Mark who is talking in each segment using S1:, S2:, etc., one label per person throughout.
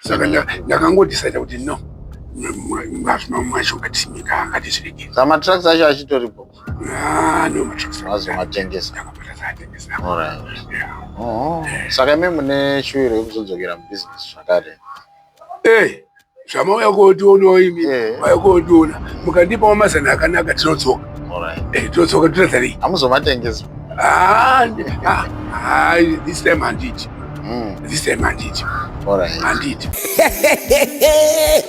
S1: Saka ndakangodecida kuti no, macho ngatizvirege.
S2: Saka matrucks acho achitoripo?
S1: Ah, no, matrucks
S2: Mazomatengesa?
S1: Ndakabva tatengesa.
S2: Alright.
S1: Yeah.
S2: Oh, saka imi mune shuwiro yekuzodzokera mubusiness zvakare?
S1: Zvamauya kotionawo imi, mauya kotiona, mukandipawo mazana akanaka, tinodzoka. Tinodzoka, totatarei.
S2: Hamuzomatengesi?
S1: Ah, ah, ah, this time handiti. This time handiti. Handiti.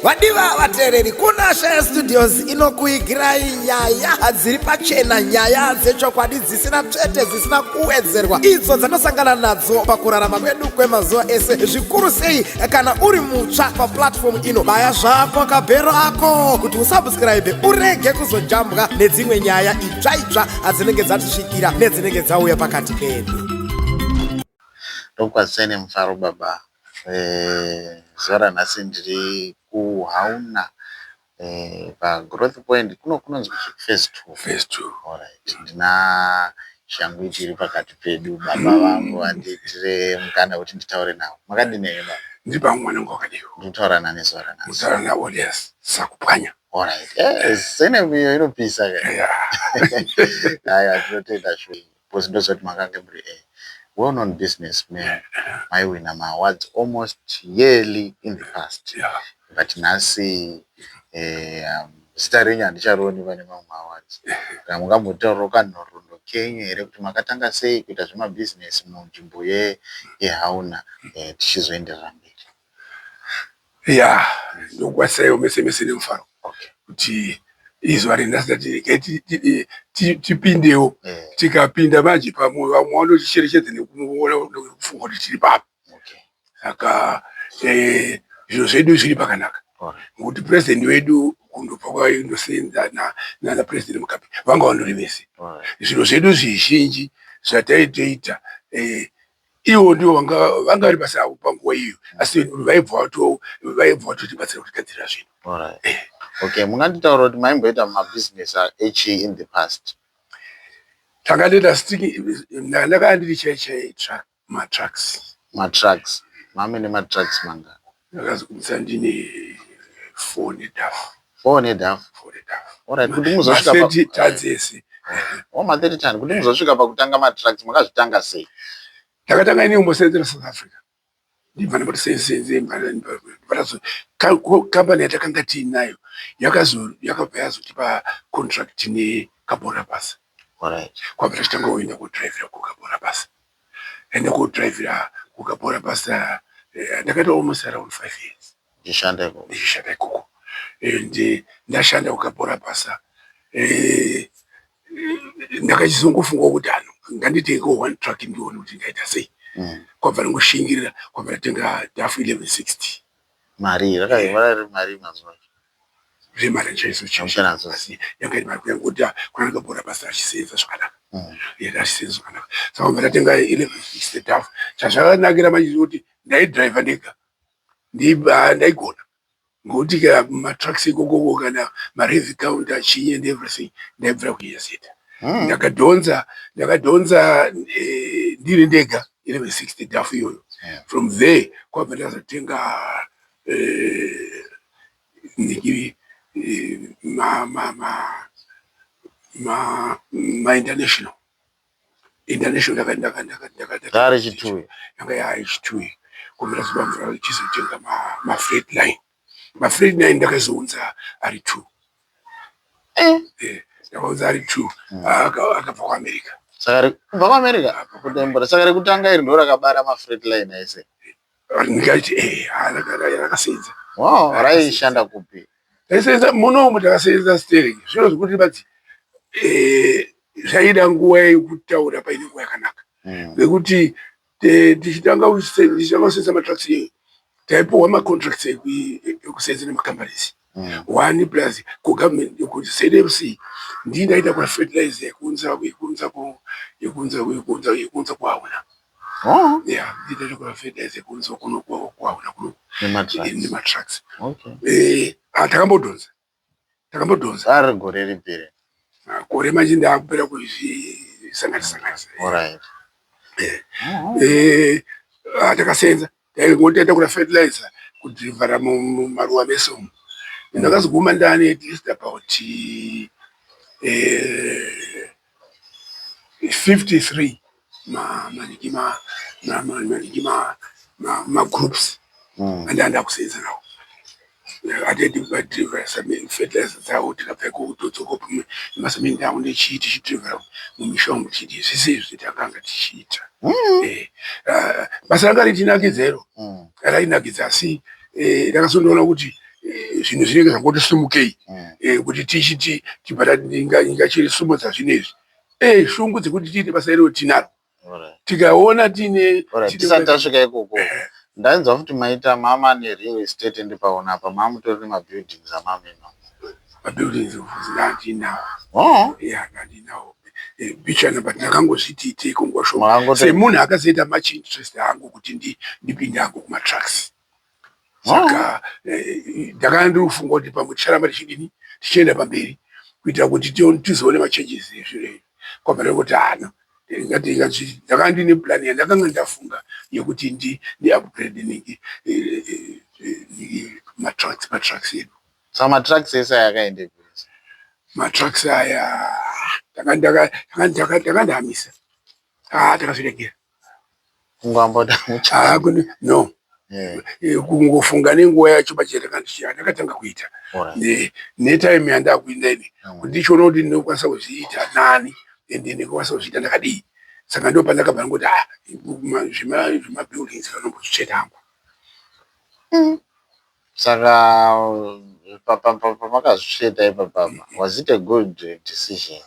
S3: Vadiwa vateereri, kuna Shaya Studios inokuigirai nyaya dziri pachena, nyaya dzechokwadi dzisina tsvete, dzisina kuwedzerwa, idzo dzanosangana nadzo pakurarama kwedu kwemazuva ese, zvikuru sei kana uri mutsva paplatform ino. Baya zvako kabhero ako kuti usubscribe, urege kuzojambwa nedzimwe nyaya itsva itsva dzinenge dzatisvikira nedzinenge dzauya pakati pedu.
S2: Ndokukwazisai nemufaro, baba. Zuva ranhasi ndiri kuHauna, paGrowth Point kuno kunonzi Phase Two.
S1: Phase Two.
S2: Alright. Ndina Shangwiti iri pakati pedu, baba vangu vandiitire mukana wekuti nditaure navo. Makadini henyu, baba?
S1: Ndiri pamwe, mwanangu, wakadiwa?
S2: Ndikutaura nani zuva ranhasi?
S1: Mutaura naOlias Sakupwanya.
S2: Alright. Surname iyo inopisa ka. Aiwa, tinotenda sure. Because ndoziva kuti makange muri a well-known businessman. Maiwina maawards almost yearly in the past. But nhasi zita renyu handicharioni pane mamwe maawards. Saka mungambotaurawo kanhoroondo kenyu here kuti makatanga sei kuita zvemabhizinesi munzvimbo yeHauna, tichizoenderera mberi?
S1: Ya, ndokukwazisaiwo mese mese nemufaro kuti izuva renhasi tati regai tipindewo. Tikapinda manje, pamwe vamwe vanoticherechedza nekuona nekufunga kuti tiri papi. Saka zvinhu zvedu zviri pakanaka ngokuti purezidendi wedu kundobva kwaindosenza nana President Mugabe vanga vandori vese. Zvinhu zvedu zvizhinji zvataitoita, ivo ndivo vanga vari basa ravo panguva iyo, asi vaibva vatotibatsira kutigadzirira zvinhu.
S2: Alright. Okay, munganditaura kuti maimboita mabhizinesi echii in the past?
S1: Tanga ndoita stiki, ndakanga ndiri chai chai truck, matrucks.
S2: Matrucks. Mame nematrucks manga?
S1: Ndakazogumisa ndine four nedafu.
S2: Four nedafu?
S1: Four nedafu.
S2: Alright, kuti muzosvika pa
S1: Ma30 tons ese.
S2: Oh, ma30 ton. Kuti muzosvika pakutanga matrucks, makazvitanga sei?
S1: Ndakatanga ini kumbosenzera South Africa, ndibva ndambotisenzenze. Kambani yatakanga tiinayo yakabva yazotipa contract neCabora Bassa. Kwabva tachitanga kuenda kodhiraivhira kuCabora Bassa. Enda kodhiraivhira kuCabora Bassa, ndakaita almost around 5 years.
S2: Ndichishanda ikoko.
S1: Ndichishanda ikoko. And ndashanda kuCabora Bassa, ndakachizongofungawo kuti ano nganditengewo one truck, ndione kuti ndingaita sei. Kwabva ndangoshingirira, kwabva ndatenga DAF 1160.
S2: Mari rakaiva riri mari mazuva acho?
S1: Zvemari chaizo.
S2: Hamuchanadzo.
S1: Asi yanga iri mari kuyanguti kuna Cabora Bassa achisenza zvakanaka. Achisenza zvakanaka. Saka kwabva ndatenga 1160 DAF. Chazvakanakira manje kuti ndaidhiraivha ndega, ndaigona ngokuti ka matrucks ikokoko kana marev counter chinyi and everything ndaibvira kuiyazeta. Ndakadhonza ndiri ndega 1160 DAF iyoyo. From there kwabva ndazotenga niki, ma International International.
S2: Rari chituyo.
S1: Yanga yaaichituyi. Kubva ndazobva chizotenga maFreightliner. MaFreightliner ndakazounza ari two. Ndakaunza ari two, akabva kuAmerica.
S2: Saka kubva kuAmerica kudembura. Saka rekutanga iri ndo rakabara maFreightliner ese?
S1: Ndingati rakasenza.
S2: Wow, raishanda kupi?
S1: Taisenza munomu, takasenza steering. Zviro zvekuti badzi zvaida nguva yekutaura paine nguva yakanaka, nekuti tichitanga kusenza matrucks iyoyo, taipuhwa macontracts ekusenza nemacompanies one, plus kugovernment, kuZMC ndii ndaita kwafertilizer yekuunza kuHauna. Yeah, ndii ndaita kwafertilizer yekuunza kuno kuHauna kuno.
S2: Nematrucks.
S1: Nematrucks. Takambodhonza, takambodhonza.
S2: Rari gore ripiri?
S1: Gore manje ndaakupera kuzvisanganisa sanganisa. Takasenza, taingoti taita fertilizer. Kudhirivhara mumaruwa mese umu. Ndakazoguma ndane at least about 53 maniki maniki magroups andanda kusenza nawo. Atedhirivhara fertilizer dzavo, tikabva ikoko todzoka nemasamende angu nechii, tichidhirivhara mumisha umu, tichiti zvese izvi takanga tichiita. Basa ranga richinakidza iro, rainakidza, asi ndakazondoona kuti zvinhu zvinenge zvangoti simukei, kuti tichiti tibva ingachirisimudza zvinezvi, shungu dzekuti tiite basa iro tinaro, tikaona tiine.
S2: Tisati tasvika ikoko, ndainzwa futi maita mama nereal estate. Ndipaona apa mamutori nemabuildings amamino.
S1: Mabuildings ndandinawo. Ya, ndandinawo bichana, but ndakangozviti itei kunguva shoma semunhu akazoita much interest hangu kuti ndipinde hangu kumatrucks. Saka ndakanga ndiri kufunga kuti pamwe ticharamba tichidini, tichienda pamberi kuitira kuti tizoone machanges ezviro izvi. Kwabva ndangoti hana, ndakanga ndine plan yandakanga ndafunga yekuti ndiupgrade ningi matrucks edu.
S2: Saka matrucks ese aya akaendepi?
S1: Matrucks aya takandamisa, takazviregera.
S2: Kungomboda?
S1: No, kungofunga nenguva yacho pachete ndakatanga kuita netime yandakuinda ini, kuti ndichiona kuti ndinokwanisa kuzviita nani ende ndinokwanisa kuzviita ndakadii. Saka ndo pandakabva ndangoti zvemabuildings kanombozvitsveta hangu.
S2: Saka pamakazvitsveta ipapapa, was it a good decision?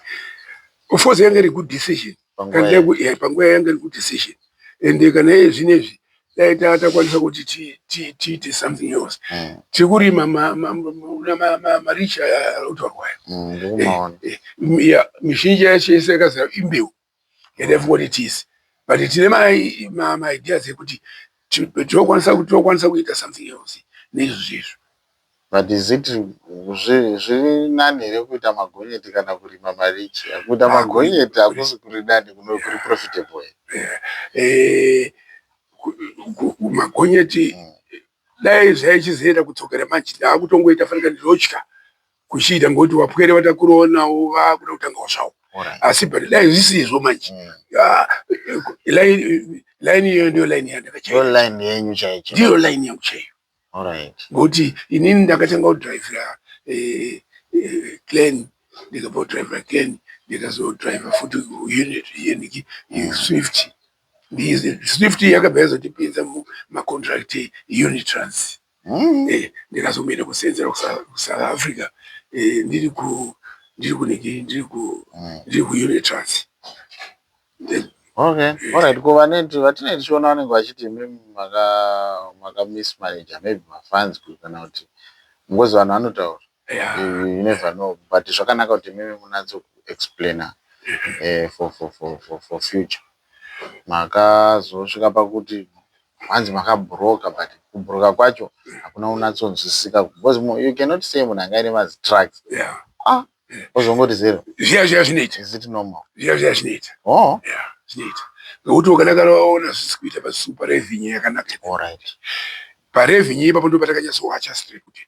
S1: Of course yanga iri good decision. Panguva yanga iri good decision, ende kana iye zvinezvi dai takwanisa kuti tiite something else. Tiri kurima marichi arikutaurwa ayo. Mizhinji yacho yese yakazara imbeu yataifunga kuti tiise, but tine maideas ekuti tinokwanisa kuita something else neizvozvo.
S2: But is it zviri nani here kuita magonyeti kana kurima marichi? Kuita magonyeti hakusi kuri nani, kuri profitable
S1: here? Magonyeti, dai zvaichizoenda kudzokera manje, ndaakutongoita fanika ndinotya kuchiita ngokuti vapwere vatakurawo navo vakuda kutangawo zvavo. Asi but dai zvisizvo manje, line iyoyo ndiyo line yandakachaira.
S2: Ndo line yenyu chaicho?
S1: Ndiyo line yangu chaiyo. Ngokuti inini ndakatanga kudhiraivhira Glen, ndikabva kudhiraivhira Glen, ndikazodhiraivha futi unit yeniki Swift. Swift yakabva yazotipinza mumacontract Unitrans. Ndikazomboenda kusenzera kuSouth Africa, ndiri ku ndiri kuniki ndiri kuUnitrans.
S2: Okay, alright. Ko vaneti vatinenge tichiona vanenge vachiti imimi maka mismanager maybe mafans, kana kuti ngozi vanhu vanotaura, you never know, but zvakanaka kuti imimi munatso kuexplaina for future. Makazosvika pakuti hanzi makabhuroka, but kubhuroka kwacho hakuna kunatsonzwisisika, because you cannot say munhu anga aine mazitrucks, ah, ozongoti zero.
S1: Zviya zviya zvinoita.
S2: Is it normal?
S1: Zviya zviya zvinoita. Yeah, zvinoita ngekuti ukanaka waona zvisi kuita pasupa revenue yakanaka. Parevenue ipapo ndo patakanyatsowacha straight kuti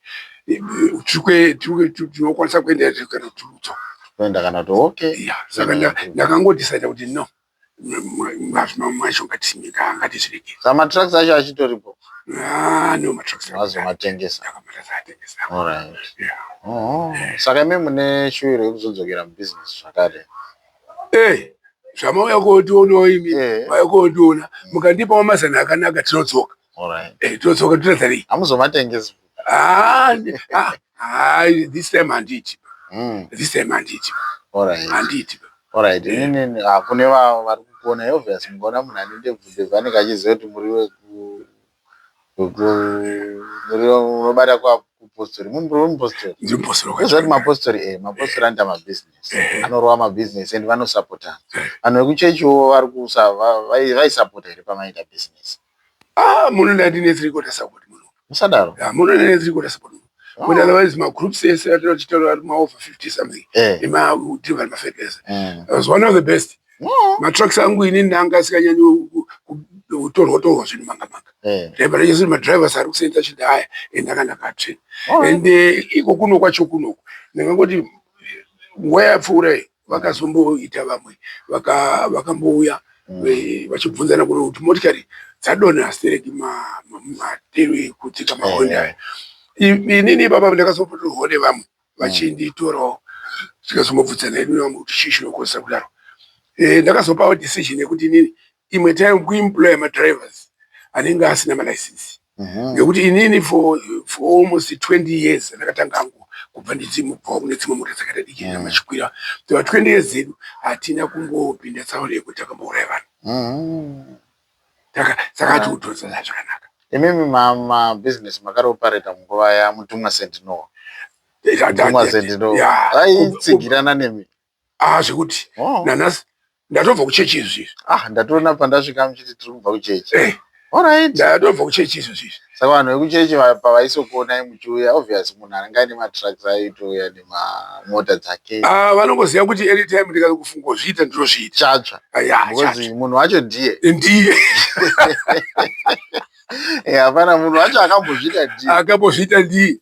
S1: tinokwanisa kuenda kana kuti
S2: Kuenda kana kuti okay.
S1: Yeah, saka ndakangodecida kuti no, mamwe acho ngatizviregere.
S2: Saka matrucks acho achitoripo?
S1: Ah, no, matrucks
S2: Mazomatengesa?
S1: Takamatengesa.
S2: Alright.
S1: Yeah.
S2: Oh, saka imi mune shuwiro yekuzodzokera mubhizinesi zvakare?
S1: Zvamauya kotionawo imi, mauya kotiona, mukandipawo mazana akanaka, tinodzoka. Tinodzoka, toratidza
S2: Hamuzomatengesi?
S1: Ah, ah, ah, this time handiti. This time handiti. Handiti.
S2: Alright, inini kune vari kukuona, obvious mukaona munhu ane ndebvu ndebvu anenge achiziva kuti muri muri unobata kupostori, muri mupostori.
S1: Ndiri mupostori.
S2: Uziva kuti mapostori anoita mabhizinesi, anorova mabhizinesi and vanosapotana. Vanhu vekuchechiwo vari kusa vaisapota here pamaita bhizinesi?
S1: Ah, munoda ndine three quarter support muno.
S2: Musadaro.
S1: Yeah, munoda ndine three quarter support muno. Kuti otherwise magroups ese atinochitaura ari maover 50 something emadriver mafedesa. I was one of the best. Matrucks angu inini anga asinganyanyi kutorwa torwa zvinhu manga manga. Driver recho, madrivers ari kusenza achiti aya ende akandakatrain. Ende iko kuno kwacho kunoku, ndingangoti nguva yapfuura iyi vakazomboita vamwe vakambouya vachibvunzana kuno kuti motikari dzadonha stereki, matero ekutsika mahonde aya. Inini ipapa ndakazopotorwawo nevamwe vachinditorawo, tikazombobvunzana hedu nevamwe kuti chii chinokonzera kudaro. Ndakazopawo decision yekuti inini imwe time kuemploya madrivers anenge asina malicense, ngekuti inini for almost 20 years ndakatanga hangu kubva ndichimubvawo kune dzimwe mota dzakaita diki namachikwira. Pa 20 years dzedu hatina kumbopinda tsaona yekuti takambouraya vanhu. Saka tiudhonza zvakanaka.
S2: Imimi mabusiness makariopareta munguva yamutumwa Saint Noah. Mutumwa Saint Noah aitsigirana nemi?
S1: Ah, zvekuti. Nanhasi ndatobva kuchechi izvi izvi.
S2: Ah, ndatoona pandasvika muchiti tiri kubva kuchechi. Alright.
S1: Ndatobva kuchechi izvo izvi.
S2: Saka vanhu vekuchechi pavaisokuonai muchiuya, obvious munhu anenge aine matrucks aitouya nemamota dzake.
S1: Ah, vanongoziva kuti anytime ndikafungozviita, ndinozviita.
S2: Chatsva.
S1: Ya.
S2: Because munhu wacho ndiye.
S1: Ndiye.
S2: Hapana munhu wacho akambozviita ndiye.
S1: Akambozviita ndiye.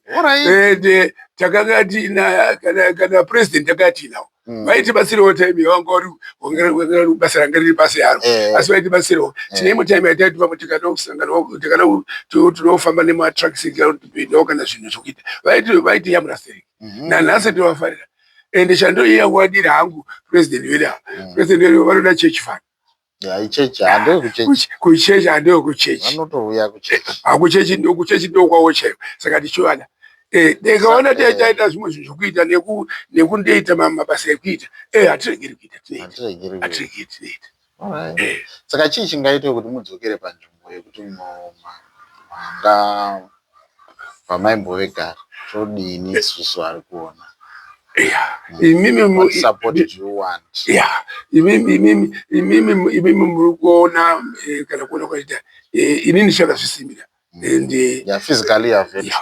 S1: Ende takanga tiina kana president takanga tiinawo. Vaitibatsirawo time yavanga vari, basa ranga riri pasi haro, asi vaitibatsirawo. Tine imwe time yataiti pamwe tikada kusangana, tikada tinofamba nematrucks, tipindawo kana zvinhu zvokuita, vaitiyamura stereki. Nanhasi ndinovafarira. Ende chandoiya kuwadira hangu president wedu ava, president wedu vanoda church fund.
S2: Ya, ichechi, handei kuchechi.
S1: Kuchechi, handewo kuchechi.
S2: Vanotouya kuchechi.
S1: Hakuchechi, kuchechi ndokwawo chaiko, saka tichivada. Ndikaona taita zvimwe zvinhu zvokuita nekundoita mabasa ekuita, hatiregeri kuita, tinoita.
S2: Hatiregeri kuita.
S1: Hatiregeri, tinoita.
S2: Alright. Saka chii chingaitwe kuti mudzokere panzvimbo yekuti manga pamaimbove kare? Todini isusu vari kuona?
S1: Ya, imimi
S2: What support do you want?
S1: Ya, imimi muri kuona, kana kuona kwaita inini chakazvisimbira ende
S2: Yeah, physically you are very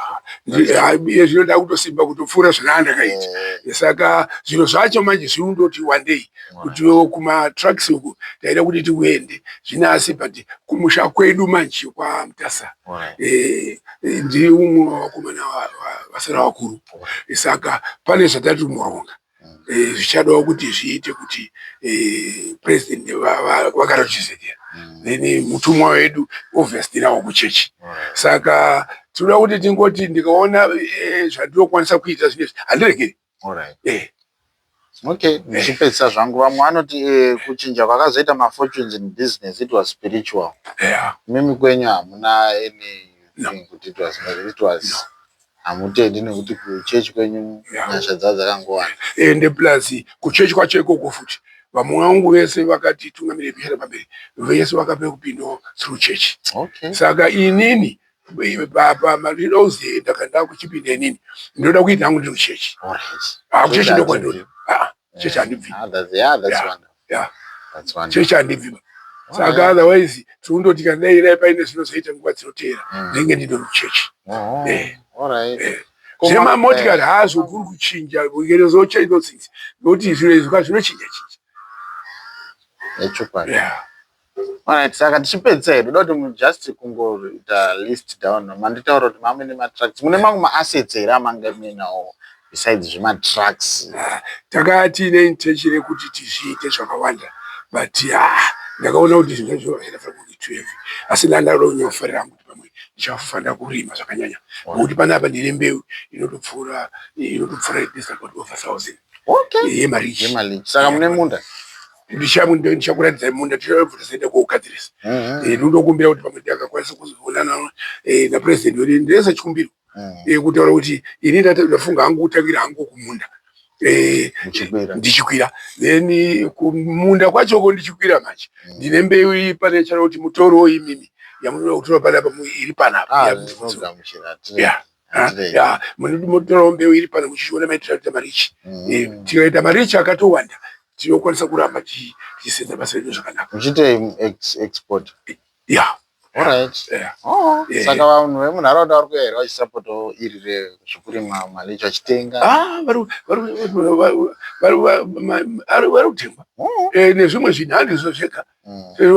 S1: iye zvino ndakutosimba kutopfuura zvanaa ndakaita. Saka zviro zvacho manje zvirundoti wandei kuti kumatrucks uku taida kuti tikuende zvino, asi but kumusha kwedu manje kwaMutasa, ndiri umwe wavakomana vasara vakuru, saka pane zvatati muronga zvichadawo kuti zviite kuti president vakaratidzikira, then mutumwa wedu obviously tinawo kuchechi. Saka tinoda kuti tingoti ndikaona zvandinokwanisa kuita zvinezvi, handiregeri.
S2: Okay, ndichipedzisa zvangu, vamwe vanoti kuchinja kwakazoita mafortunes in business, it was spiritual. Imimi kwenyu hamuna anything kuti it was hamutendi, nekuti kuchechi kwenyu nyasha dzavo dzakangowanda?
S1: Ende plus kuchechi kwacho ikoko futi, vamwe vangu vese vakati tungamirei kushanda pamberi, vese vakape kupindawo through church. Saka inini mandinozoenda kana ndakuchipinda, inini ndinoda kuita hangu ndiri kuchechi. Kuchechi ndokwandinoda, chechi handibvi.
S2: Ah, that's, yeah, that's wonderful. That's wonderful.
S1: Chechi handibvi. Saka otherwise tinondoti kana dai dai paine zvinozoita nguva dzinoteera, ndinenge ndindori kuchechi. Zvemamotikari hazvo kuri kuchinja, zochange those things, nokuti zviro izvi zvinochinja chinja.
S2: Yechokwadi. Alright, saka tichipedzisa hedu, toda kuti just kungoita list down. Manditaura kuti mame nematrucks, mune mamwe maassets here amanga muinawo besides zvematrucks?
S1: Takati tiine intention yekuti tizviite zvakawanda, but ah, ndakaona kuti zvinhu zvacho zvinofanira kunge too heavy, asi ndandada kunyafarira hangu kuti pamwe ndichafanira kurima zvakanyanya, nokuti panapa ndine mbeu inotopfuura at least about over 1000 yemarichi.
S2: Yemalichi. Saka mune munda?
S1: Ndichakuratidzai munda, tichabva tazoenda kougadzirisa. Ndinokumbira kuti pamwe ndakakwanisa kuzoonana napresident wedu, ndinesa chikumbiro kutaura kuti ini ndafunga hangu kutangira hangu kumunda.
S2: Muchikwira.
S1: Ndichikwira, then kumunda kwachoko ndichikwira manje ndine mbeu iyi pane chara kuti mutoro imimi yamunoda kutora panapa iri panapa.
S2: Ah, tinogamuchira.
S1: Ya, munotorawo mbeu iri pano, muchichiona maitira kuita marichi. Tikaita marichi akatowanda, tinokwanisa kuramba tichisenza basa redu zvakanaka.
S2: Muchiite export?
S1: Ya.
S2: Alright.
S1: Yeah.
S2: Oh,
S1: Yeah.
S2: saka vanhu vemunharaunda vari kuuya here vachisapotawo iri rezvekurima malichi vachitenga?
S1: Ah, vari kutengwa.
S2: Oh.
S1: Nezvimwe zvinhu handizvo zvega.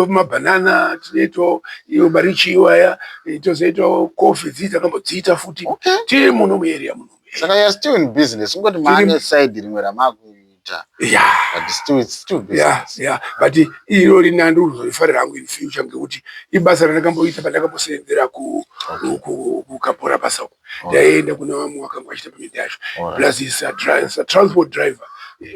S1: Mabhanana tinoitawo, iyo marichi iwaya, tozoitawo kofi dzii takambodziita futi.
S2: Okay.
S1: Tiri muno muarea muno.
S2: Saka you are still in business, kungoti maane side rimwe ramakuita.
S1: Yeah.
S2: But still, it's still
S1: Yeah,
S2: business.
S1: yeah. But iro rina ndirizoifarira hangu in future ngekuti ibasa randakamboita pandakambosenzera kukapora basa uku. Ndaienda kune vamwe vakanga vachiita paminda yacho. Plus sa transport driver,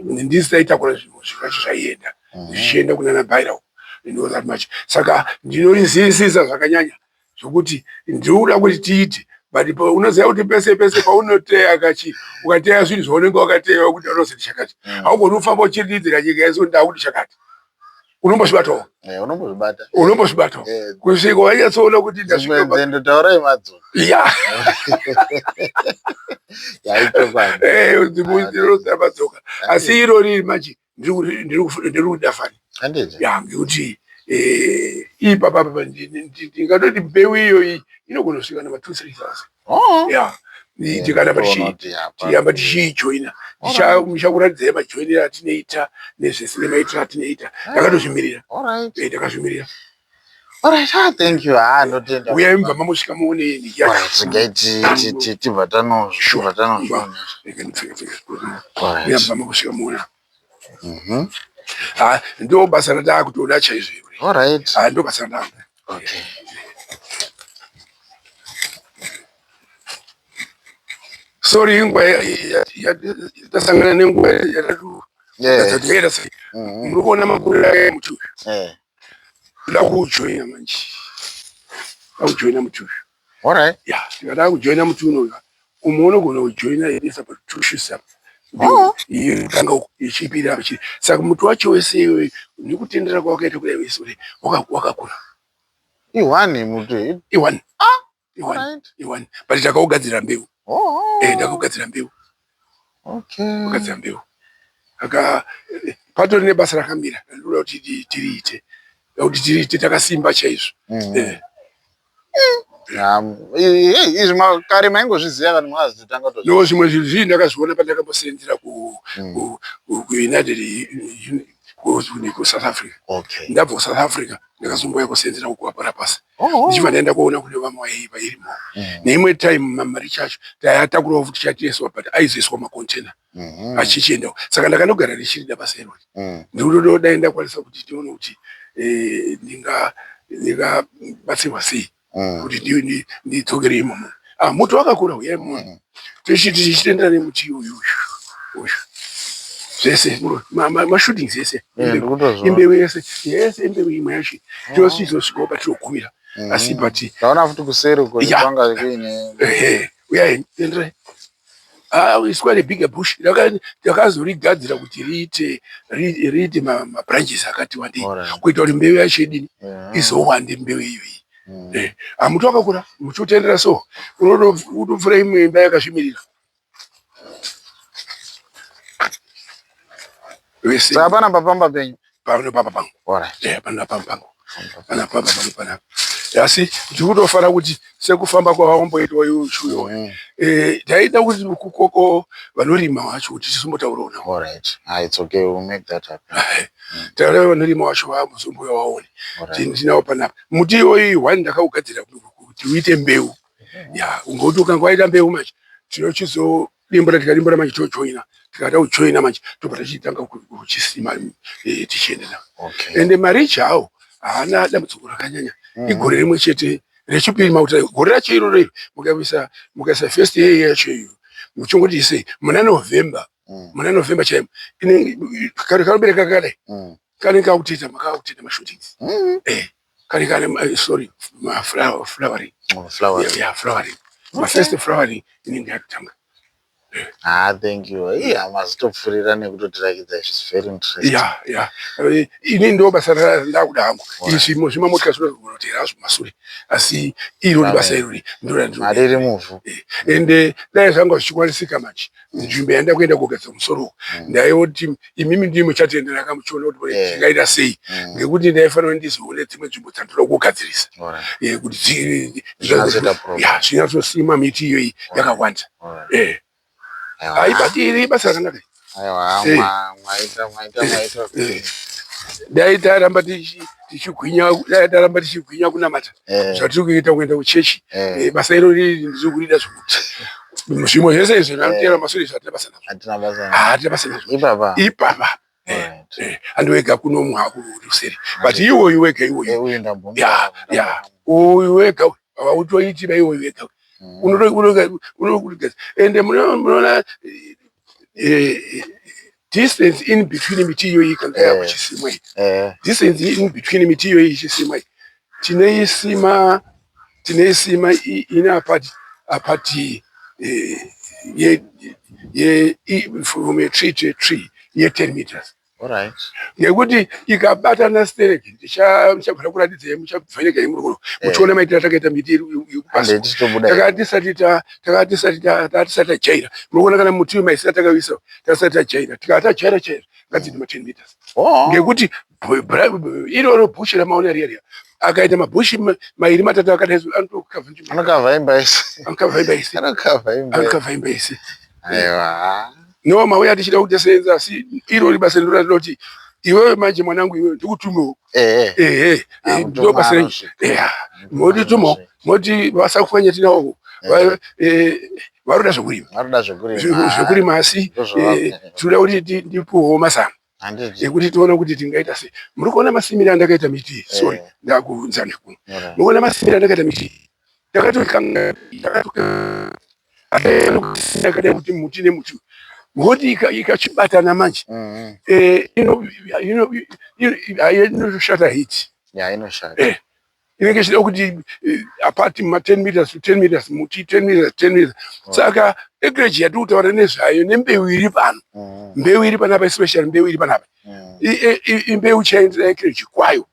S1: ndisi taitakura zvinhu zvacho zvaienda zvichienda kunana Bhaira uku. You know that much. Saka ndinorizisisa zvakanyanya zvokuti ndinoda kuti tiite, but unoziva kuti pese pese paunoteya kachi ukateya zvinhu zvaunenge wakateya kuti unozoti chakati, haugoni kufamba uchiridzira nyika yese kuti ndakuti chakati. Unombozvibatawo.
S2: Unombozvibata.
S1: Unombozvibatawo kusvika wanyatsoona kuti
S2: Dzimwe
S1: ndasvika
S2: nzendo taurai madzo.
S1: Ya.
S2: Yaitokwadi.
S1: Dzimwe nzendo madzoka, asi irori manje ndiri kuda fani.
S2: Handiti?
S1: Ya, ngekuti ipapa apa ndingatoti mbeu iyoyi inogona kusvika nama 2 3000.
S2: Oh.
S1: Ya, tikaramba
S2: Toona kuti apa-
S1: tichiramba tichiijoina, ndichakuratidzai majoinero atinoita nezvese nemaitiro atinoita. Takatozvimirira.
S2: Alright.
S1: Takazvimirira.
S2: Alright, ah, thank you. Ah, ndotenda.
S1: Uyai mubva mamusvika muone
S2: Alright, regai tibva tanozviona. Alright.
S1: Uyai mubva makusvika muona. Ah, ndo basa ratakutoda chaizvo iri.
S2: Alright.
S1: Ah, ndo basa ratakuda.
S2: Okay.
S1: Sorry, inguva tasangana nenguva yatatu. Yatatu sei. Muri kuona makuriro aya muti uyu? Toda kuujoina manje. Toda kujoina muti uyu.
S2: Alright.
S1: Ya, tikada kujoina muti unoyu, umwe unogona kujoina inoisa pa two shoots apa.
S2: Oh.
S1: Iyo tanga ichipira saka muti wacho wese iyoyo nekutendera kwawakaita kudai wese kudai wakakura.
S2: I-one muti.
S1: I-one. I-one.
S2: Alright.
S1: I-one. But takaugadzira mbeu.
S2: Oh.
S1: Takaugadzira mbeu.
S2: Okay.
S1: Kugadzira mbeu. Saka patori nebasa rakamira rinoda kuti tiriite. Kuti tiriite takasimba chaizvo.
S2: Izvi kare maingozviziva kana makazotanga kutozviziva?
S1: No, zvimwe zvinhu zvii ndakazviona pandakambosenzera kuUnited kuSouth Africa.
S2: Okay.
S1: Ndabva kuSouth Africa ndakazombouya kusenzera kuApara pasi.
S2: Oh.
S1: Ndichibva ndaenda kuona kune vamwe vairimo. Neimwe time marichi acho taiatakurawo futi chatiiswa, but aizoiswa macontainer achichiendawo. Saka ndakanogara ndichirida basa irori. Ndinotoda ndakwanisa kuti tione kuti ndingabatsirwa sei kuti ndidzokere imomo. Ah, muti wakakura, uyai muone. Tichitendera nemuti uyu uyu. Zvese mashootings ese.
S2: Ndikutozviona.
S1: Imbeu yese yese, imbeu imwe yacho tosvikawo patinogumira, asi but
S2: Ndaona futi kuseri uko
S1: Ya.
S2: kwanga kuine
S1: Ehe, uyai, tenderai. Ah, it's quite a bigger bush. Takazorigadzira kuti riite mabranches akati wandei kuita kuti mbeu yacho idini izowande mbeu iyoyi. Ah, muti wakakura, muchiutendera so unotopfuura imwe imba yakazvimirira vese.
S2: Saka panapa pamba penyu?
S1: Pano papa pangu.
S2: Alright.
S1: Pana pamba pangu, pana pamba pangu panapa, asi ndikutofara kuti sekufamba kwavamboitwa iuchuyo, taida kuti kukoko vanorima vacho kuti tisombotaurawo navo.
S2: Alright. Ah, it's okay. We'll make that happen.
S1: Taura vanorima vacho vamuzomboya vaone.
S2: Alright.
S1: Tinawo panapa muti iwoyi one ndakaugadzira kuti uite mbeu ya, ngokuti ukanga waita mbeu manje tinochizodimbura, tikadimbura manje tojoina, tikada kujoina manje tobva tachitanga kuchisima, tichienda navo.
S2: Okay.
S1: Ende marichi awo haana dambudziko rakanyanya. Igore rimwe chete rechipiri makuti gore racho iroro iri mukaisa first year yacho iyo, muchingoti isei muna November, muna November chaimo kanobereka kakadai, kanenge kakutoita makakutoita mashootings. Kane kane sorry, flowering.
S2: Oh, flowers.
S1: Yeah, flowering, mafirst flowering inenge yakutanga.
S2: Ah, thank you. Iya, mazitopfurira nekutotirakidza, it's very interesting.
S1: Ya, ini ndo basa randakuda hangu. Izvi zvimamotika zvinogona hazvo masure, asi iro basa irori ndo
S2: randinoda. Mari iri muvhu.
S1: Ende dai zvanga zvichikwanisika manje, nzvimbo yanda kuenda kogadzira musoro, ndaioti imimi ndimi muchatienderaka muchiona kuti zvingaita sei, ngekuti ndaifanira ndizoone dzimwe nzvimbo dzandinoda kugadzirisa kuti
S2: Zvinatsoita problem.
S1: Ya, zvinyatsosima miti iyoyi yakawanda.
S2: Aiwa.
S1: Ai, basa rakanaka.
S2: Aiwa, mwaita, mwaita, mwaita.
S1: Dai taramba tichigwinya, dai taramba tichigwinya kunamata zvatiri kuita, kuenda kuchechi, basa iro riri ndiri kurida zvokuti zvimwe zvese izvi zvinotera masure izvi hatina basa nazvo.
S2: Hatina basa.
S1: Hatina basa nazvo.
S2: Ipapa.
S1: Ipapa. Andiwega kuno muhakuruseri, but iwoyu wega iwoyu.
S2: Uyu ndambomira.
S1: Ya, uyu wega hautoiti ba, iwoyu wega unokutigeza. Ende munoona distance in between miti iyoyi kana yakuchisimwa iyi, distance in between miti iyoyi ichisimwa iyi, tineisima ine apart ye from a tree to a tree ye 10 meters, ngekuti ikabatana stereki, ndichabvira kuratidzai, muchavheneka imurikuro muchiona maitiro atakaita miti
S2: Hande
S1: yekupasi.
S2: tichitobuda.
S1: Takati tisati tajaira, munoona kana muti maisira takawisa, tasati tajaira. Tikati tajaira chaizvo, ngadziti ma 10 meters, ngekuti iroro bush ramaona riya riya, akaita mabhushi mairi matatu akadai, anotokavha nzvimbo.
S2: Anokavha imba isi.
S1: Anokavha imba isi.
S2: Anokavha imba.
S1: Anokavha imba isi.
S2: Aiwa.
S1: No, mauya tichida kuti asi irori basa ndinoti iwewe manje mwanangu, iwewe ndikutumewo. Ehe.
S2: Ah,
S1: ndo basa
S2: mutumwa
S1: renyu.
S2: anosvika.
S1: Eya, motitumo moti vasakufanya tinawo, varoda zvekurima.
S2: Varoda zvekurima.
S1: Zvekurima, asi
S2: Ndozvava-
S1: tinoda kuti ndipuwewo mazano
S2: Handiti.
S1: ekuti tione kuti tingaita sei. Muri kuona masimire andakaita miti? Sorry, ndakuunza nekuno. Muri kuona masimire andakaita miti? Takatokanga yakadai kuti muti nemuti, ngoti ikachibatana manje, inotoshata heat.
S2: Ya, inoshata.
S1: Inenge ichida kuti apart ma 10 meters to 10 meters, muti 10 meters, 10 meters. Saka acreage yatiri kutaura nezvayo nembeu iri pano, mbeu iri panapa, especially mbeu iri panapa, imbeu chaendera acreage kwayo.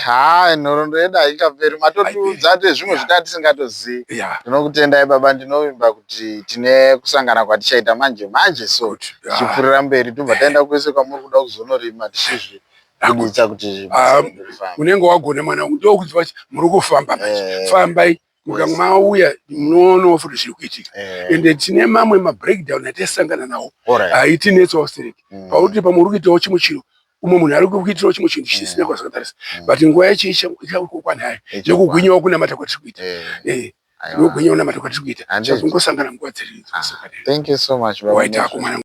S2: Ha, nhoroondo yedu haingaperi, matotiudza zvimwe zvitaa tisingatozii. Ndinokutendai baba, ndinovimba kuti tine kusangana kwatichaita manje manje, so tichipfuurira mberi, tobva taenda kwese kwamuri kuda kuzonorima, tichizvibuditsa kuti
S1: Ah,
S2: basa redu rifambe.
S1: Unenge wagona mwana, ndokuziva kuti muri kufamba manje. Fambai, mukange mauya munoonawo futi zviri kuitika. Ende tine mamwe mabreakdown atisangana nawo aitinetsawo stereki, pakuti pamwe uri kuitawo chimwe chiro, umwe munhu ari kuitirawo chimwe chinhu chisina kwazvakatarisa, but nguva yacho ichakukwana hayo nekugwinyawo kunamata kwatiri kuita.
S2: Aiwa.
S1: Nekugwinyawo kunamata kwatiri kuita,
S2: Handiti.
S1: chazongosangana nguva dziri.
S2: Thank you so much, baba.
S1: Waitako mwana.